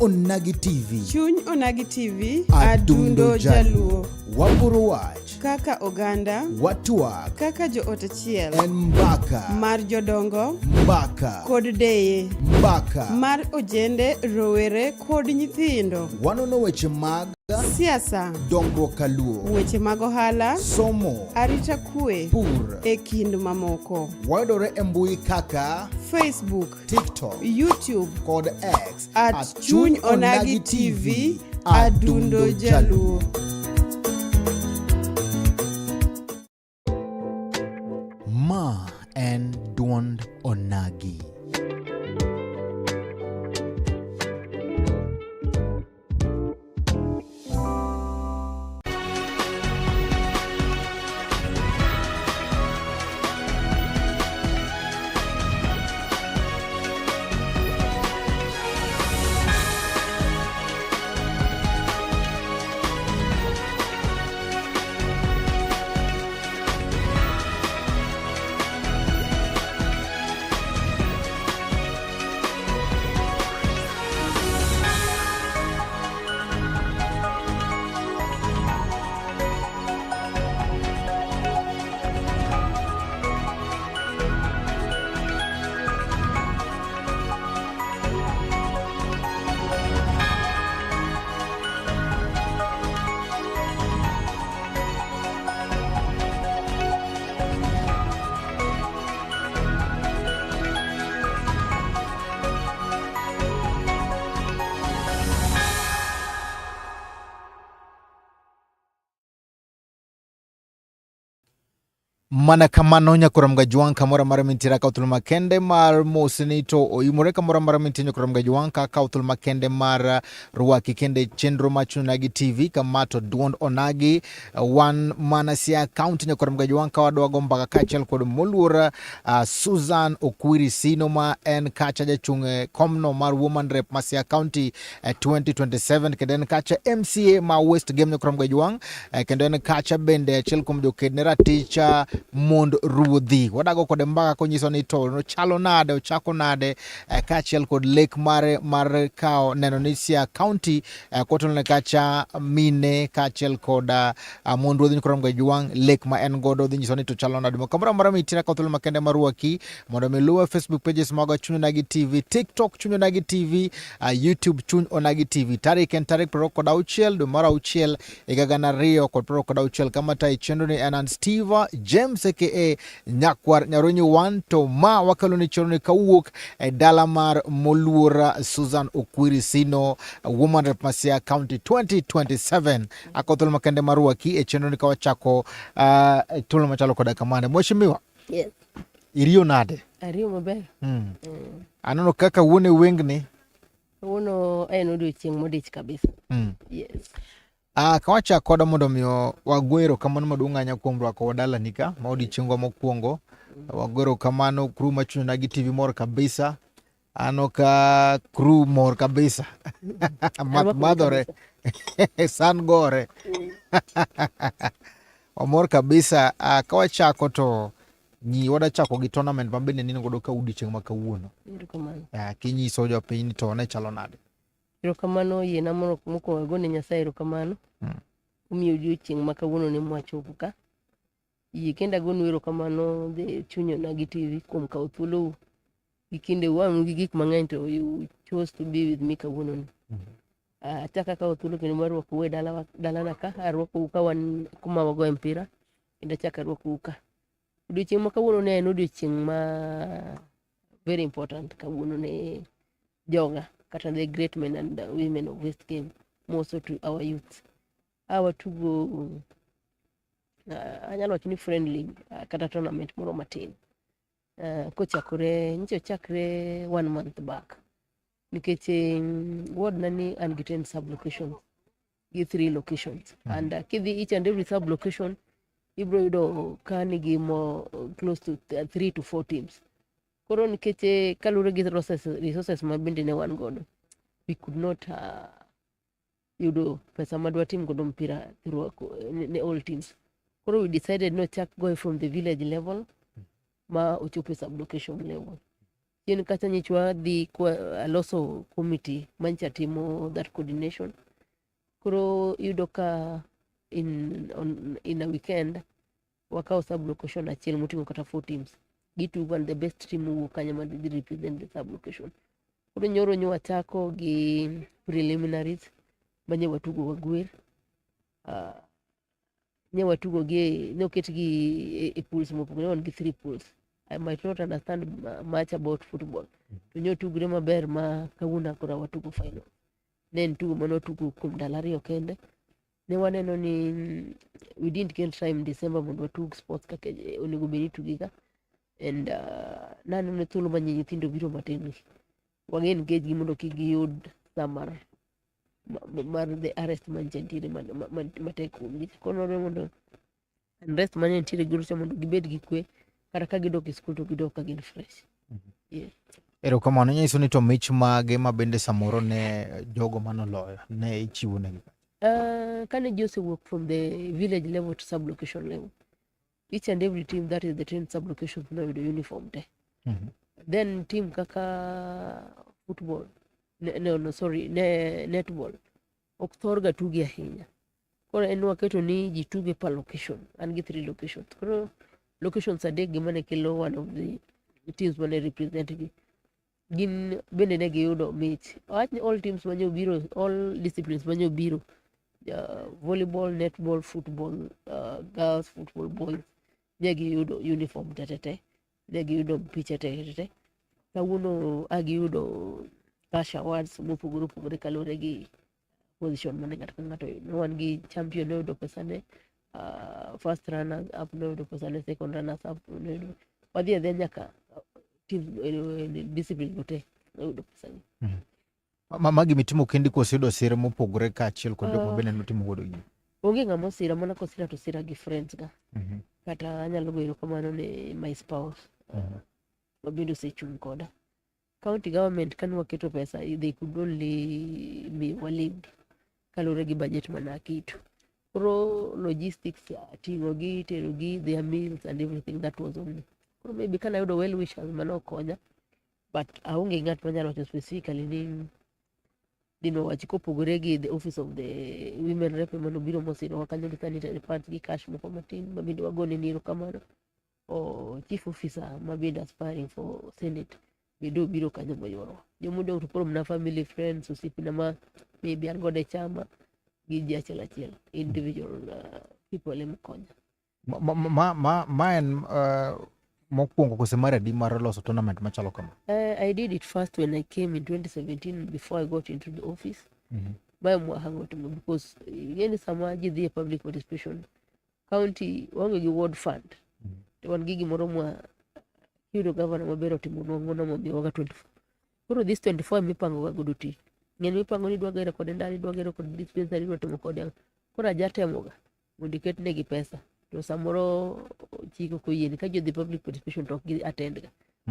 Onagi TV. Chuny Onagi TV, Adundo Adundo Jaluo. Waporo wach, Kaka oganda, watwak, kaka joot achiel, en mbaka, mar jodongo mbaka, kod deye, mbaka. mar ojende, rowere kod nyithindo, Wanono weche mag siasa, dongruok kaluo, weche mag ohala, somo, arita kwe, pur. e kind mamoko. Wayudore e mbui kaka Facebook, TikTok YouTube kod X at Chuny Onagi TV, Adundo Jaluo. Ma en duond Onagi. Mana kamano nyakora Mgajwang' kamoro amora mintiere akawo thuolo makende mar mosni to oimore kamoro amora mintie nyakora Mgajwang' ka akawo thuolo makende mar rwaki kende chenro mar Chuny Onagi TV kama to duond Onagi wan mana Siaya County nyakora Mgajwang' ka wadwa go mbaka kaachiel kod moluor Susan Okwiri Sino ma en kacha jachung' e komno mar Woman Rep ma Siaya County 2027 kendo en kacha MCA ma West Gem nyakora Mgajwang' kendo en kacha bende achiel kuom joked ne ratich mond ruodhi. Wadago kode mbaka konyiso ni to nochalo nade, ochako nade kaachiel kod lek mare mar kawo neno ni Siaya County kotelone kacha mine kaachiel kod mond ruodhi nyikwa Ramogi Ajwang', lek ma en godo dhi nyiso ni to chalo nade. Kamoro amora mitiere ka thuolo makende mar rwaki mondo mi luwa Facebook pages magwa Chuny Onagi TV, TikTok Chuny Onagi TV, YouTube Chuny Onagi TV. Tarik en tarik 26 dwe mar auchiel higa 2026 kama tayo chenro ni en an Steve James aka Nyakwar Nyaronyi 1 to ma wakelo ni chenro ni kawuok e dala mar moluor Susan Okwiri Sino, Woman Rep ma Siaya County 2027. Akawo thuolo makende mar rwaki e chenro ni ka wachako thuolo machalo koda kamano. Mheshimiwa, Yes. iriyo nade? Ariyo maber. Aneno kaka wuon e wengni. Kawuono en odiochieng' modich kabisa. Yes. Ka wachako koda mondo mi wago erokamano maduong' ahinya kuom rwakowa dalani ka ma odiochiengwa mokwongo. Wago erokamano crew ma Chuny Onagi TV mor kabisa. Aneno ka crew mor kabisa. Math madhore. San gore. Wamor kabisa. Ka wachako to nyi wadachako gi tournament ma bende nine godo ka odiochieng' ma kawuono. Erokamano. Kinyiso jopiny ni to ne chalo nade? Erokamano yiena mondo mokwongo agone Nyasaye erokamano. Omiyo odiochieng' ma kawuono ni mwachopo ka. Yie kendo agonu erokamano the Chuny Onagi TV kuom kawo thuolou gi kindeu an gi gik mang'eny to you chose to be with me kawuono ni. Achako akawo thuolo kendo mar rwakou e dalawa, dalana ka, arwakou ka wan kuma wagoye mpira kendo achako arwakou ka. Odiochieng' ma kawuono ne en odiochieng' ma very important kawuono ne joga kata the great men and women of West Gem, more so to our youth. A watugo anyalo wacho ni friendly kata tournament moro matin. Kochakore nyocha ochakre 1 month back nikech ward na ni an gi 10 sub locations gi 3 locations. And kidhi each and every sub location ibro yudo ka nigi mo close to 3 to 4 teams. Koro nikech kaluwore gi resources ma bende ne wan godo, we could not yudo pesa ma dwatim godo mpira through ne all teams. Koro we decided no chak go from the village level ma ochopo e sub location level. Chien kacha nyichwa dhi kwa aloso committee mancha timo that coordination. Koro iyudo ka in a weekend wakawo sub location achiel moting'o kata four teams. Gitugo and the best team owuok kanyo ma dhi represent the sub location. Koro nyoro nyo wachako gi preliminaries manye watugo wagwer. Nye watugo gi ne oketgi e pools mopogore wan gi three pools. I might not understand much about football. To nyo tugre maber ma kawuono koro watugo final. Ne en tugo mane watugo kuom ndalo 2 kende. Ne waneno ni we didn't get time December mondo watug sports kaka onego bed ni ituge ga. And naneno thuolo ma nyithindo biro matin gi. Wa engage gi mondo kik giyud summer mar the arrest mantie nitiere matek kuomgi. Koro nwadwa mondo unrest mane nitiere godo cha mondo gibed gi kwe kata ka gidok e skul to gidok ka gin fresh. Yeah. Erokamano nyiso ni to mich mage ma bende samoro ne jogo manoloyo ne ichiwo negi? Kane ji osewuok from the village level to sub location level, each and every team that is the 10 sub locations noyudo uniform te. Then team kaka football, ne, no, no, sorry, ne, netball ok thor ga tugi ahinya. Koro en waketo ni ji tuge per location, an gi three locations. Koro locations adek gi mane kelo one of the teams mane represent gi. Gin bende ne giyudo mich. Awach ni all teams mane obiro, all disciplines mane obiro, volleyball, netball, football, girls, football, boys, ne giyudo uniform te te te, ne giyudo picha te te te. Kawuono a giyudo cash awards mopogore opogore kaluwore gi position mane ng'ato ka ng'ato oyudo. Ne wan gi champion noyudo pesane, first runners up noyudo pesane, second runners up noyudo. Wadhi adhiya nyaka team discipline go te noyudo pesagi. Magi mitimo kendi koso yudo sir mopogore kaachiel kod jok ma bende notimo godo gini? Onge ng'ama osira, mana kosira to osira gi friends ga. Kata anyalo goyo erokamano ne my spouse ma bende osechung' koda. County government kane waketo pesa, they could only miyowa lewni kaluwore gi budget mane aketo. Koro logistics, ting'o gi, tero gi, their meals and everything that was on me. Koro maybe kane ayudo well wishers mane okonya, but aonge gi ng'at manyalo wacho specifically ni dino wach kopogore gi the office of the women rep manobiro mosirowa kanyo gi sanitary pads gi cash moko matin ma bende wagone ni erokamano. O chief officer ma bende aspiring for senate bende obiro kanyo moywawa. Jomodong' to koro mana family friends, osiepena ma maybe an godo e chama gi ji achiel achiel, individual people ema konya. Ma en mokwongo kose mar adi mar loso tournament machalo kama? I did it first when I came in 2017 before I got into the office. Mae mwahango timo because ing'eni sama ji dhi e public participation, county waonge gi ward fund. To wan gi gimoro mwa yudo governor maber otimonwa ng'wono momiyowa ga 24. Koro this 24 mipango ga godo tich. Ng'eni mipango ni idwa gero kode ndara, idwa gero kode dispensary, idwa timo kode ang'o. Koro ajatemoga mondo iketnegi pesa. To samoro chik ok oyieni ka ji odhi public participation to ok gi attend ga.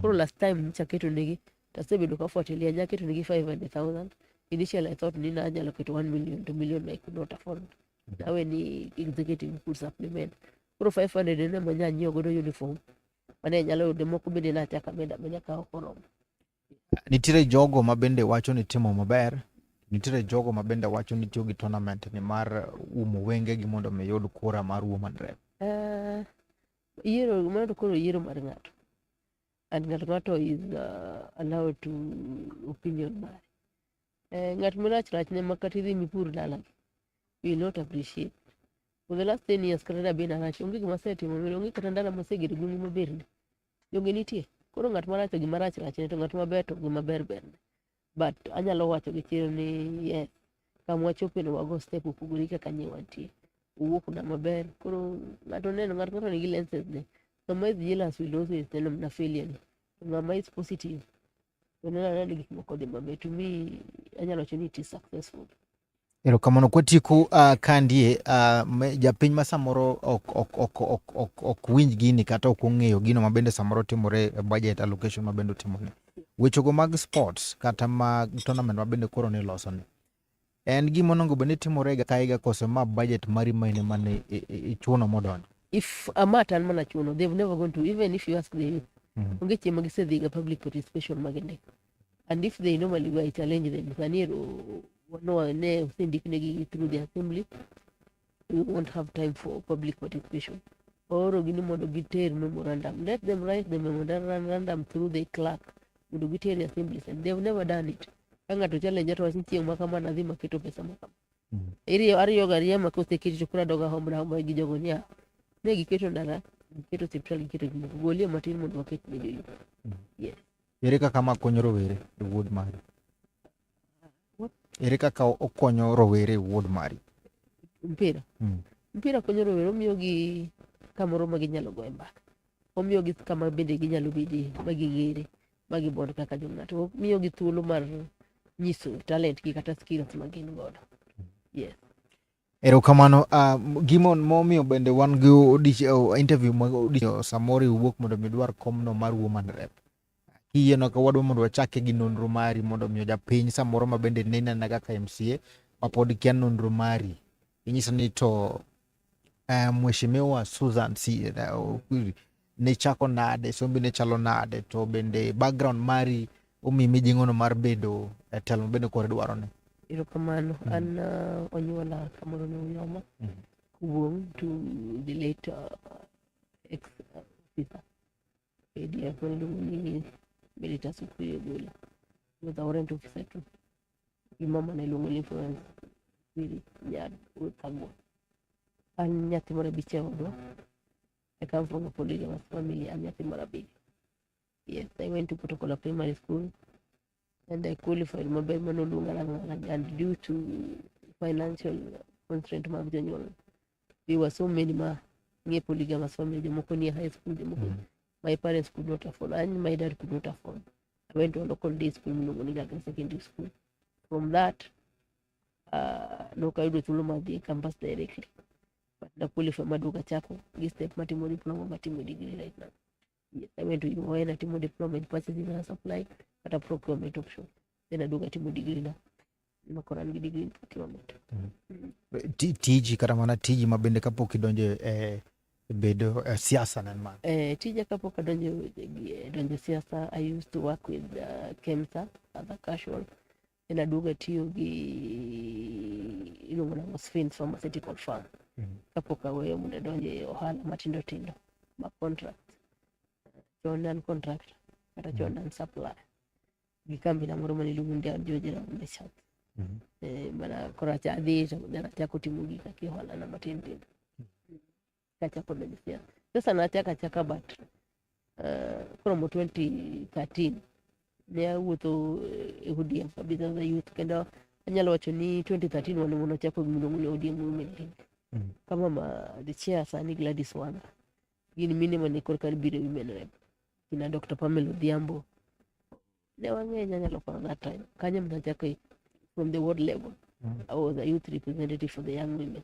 Koro last time nyicha aketo negi to asebedo ka fuatilia nya keto negi 500,000. Initially I thought ni nanyalo keto 1 million to million I could not afford. Awe ni executive could supplement. Koro 500 en ema nya nyiewo godo uniform. Mane nyalo yude moko bende nachako ameda ameda ka ok oromo. Nitiere jogo ma bende wacho ni timo maber, nitiere jogo ma bende wacho ni tiyo gi tournament ni mar umo wengegi mondo mi yud kura mar woman rep. Yiero mano to koro yiero mar ng'ato. And ng'ato ng'ato is allowed to opinion mare. Ng'at marach rach ne ma kata idhi mipur dalagi will not appreciate. For the last 10 years kata dabed narach onge gima asetimo onge kata ndara masegero gweng'u maberni. Donge nitie? Koro ng'at marach to gima rach rachne to ng'at maber to gima ber berne. But anyalo wacho gi chir ni yes, kama wachope no wago step opogore gi kaka ne wantie. Owuok na maber. Koro ng'ato neno ng'ato ng'ato nigi lenses ne. Ng'ama is jealous will always neno mana failure ne. To ng'ama is positive to neno anena ni gik moko dhi maber. To me anyalo wacho ni it is successful. Erokamano kwatieko kandie japiny ma samoro ok winj gini kata ok ong'eyo gino ma bende samoro timore e budget allocation ma bende otimone. Wechego mag sports kata mag tournament ma bende koro niloso ni. En gima onego bed ni timore higa ka higa koso ma budget mari maine mane ichuno modonjo? If ama to an mana chuno, they've never gone to, even if you ask the youth. Onge chieng' ma gisedhiga public participation ma gindiko. And if they normally go, I challenge them. Sani ero no ne osendiknegi through the assembly, we won't have time for public participation. Oorogi ni mondo giter memorandum. Let them write the memorandum through the clerk mondo giter e assemblies and they've never done it. Ka ng'ato challenge to wach ni chieng' ma kama nadhi maketo pesa ma kama. Iriyo ariyo ga ariya ma koseketi to koro adogo ahomra ahomba gi jogo niya ne giketo ndara, giketo osiptal, giketo gimoko, golie matin mondo waket ne joyuo. Yes. Ere kaka ma konyo rowere e wuod mari? What? Ere kaka okonyo rowere e wuod mari? Mpira. Mpira konyo rowere, omiyogi kamoro ma ginyalo goye mbaka. Omiyogi kama bende ginyalo bedie ma ging'ere ma gibond kaka jong'ato. Omiyogi thuolo mar nyiso talent gi kata skills ma gin godo. Yes. Erokamano. Gimo momiyo bende wan gi interview mag samoro iwuok mondo mi idwar komno mar woman rep. Kiyienwa ka wadwa mondo wachake gi nonro mari mondo omiyo japiny samoro ma bende neni anena kaka MCA ma pod kia nonro mari. Inyiso ni to Mheshimiwa Susan si, ne chako nade, sombi ne chalo nade, to bende background mari omiyi mijing'ono mar bedo e telo ma bende koro idwarone. Erokamano. An onyuola kamoro ne Uyoma, Kubuong to the late ex officer ADF miluongo ni Militas Okwiri Ogola. He was a warrant officer too. Gi mama ne iluongo ni Florence Okwiri nyar Kagwa. An nyathi mar abich e odwa. I come from a polygamous family. An nyathi mar abiriyo. Yes, I went to Potokola Primary School and I qualified maber manoluonga Rang'ala and due to financial constraint mag jonyuol, we were so many ma ng'e polygamous family, jomoko nie high school, jomoko my parents could not afford and my dad could not afford. I went to a local day school miluongo ni Gaga Secondary School. From that, nokayudo thuolo mar dhi e campus directly. But na qualify maduogo achako gi step matimo diploma matimo degree right now. Yes, I went to UoN atimo diploma in purchasing and supply kata procurement option. Then aduogo atimo degree na. Makoro an gi degree in procurement. Tiji kata mana tiji ma bende kapok idonjo e bedo e siasa ne en mane? Tija kapok adonjo donjo siasa, I used to work with KEMSA as a casual. Then aduogo atiyo gi iluongo nang'o Sphinx Pharmaceutical Firm. Kapok aweyo mondo adonj e ohala matindo tindo ma contract. Chon ne an contractor kata chon ne an supplier gi kambi na moro mane iluongo ni George Meshach. Mana koro adhi to then achako timo gika ki ohala na matin tindo. Kachako donjo siasa. Sasa nachako achaka but koromo 2013 ne awuotho e ODM kabisa as a youth kendo anyalo wacho ni 2013 wan ema wachako gima iluongo ni ODM Women League. Kama ma the chair sani Gladys Wanga. Gin mine mane korka biro e women rep. Kina Dr. Pamela Odhiambo. Ne wang'eny anyalo paro that time. Kanyo ema nachako from the ward level. I was a youth representative for the young women.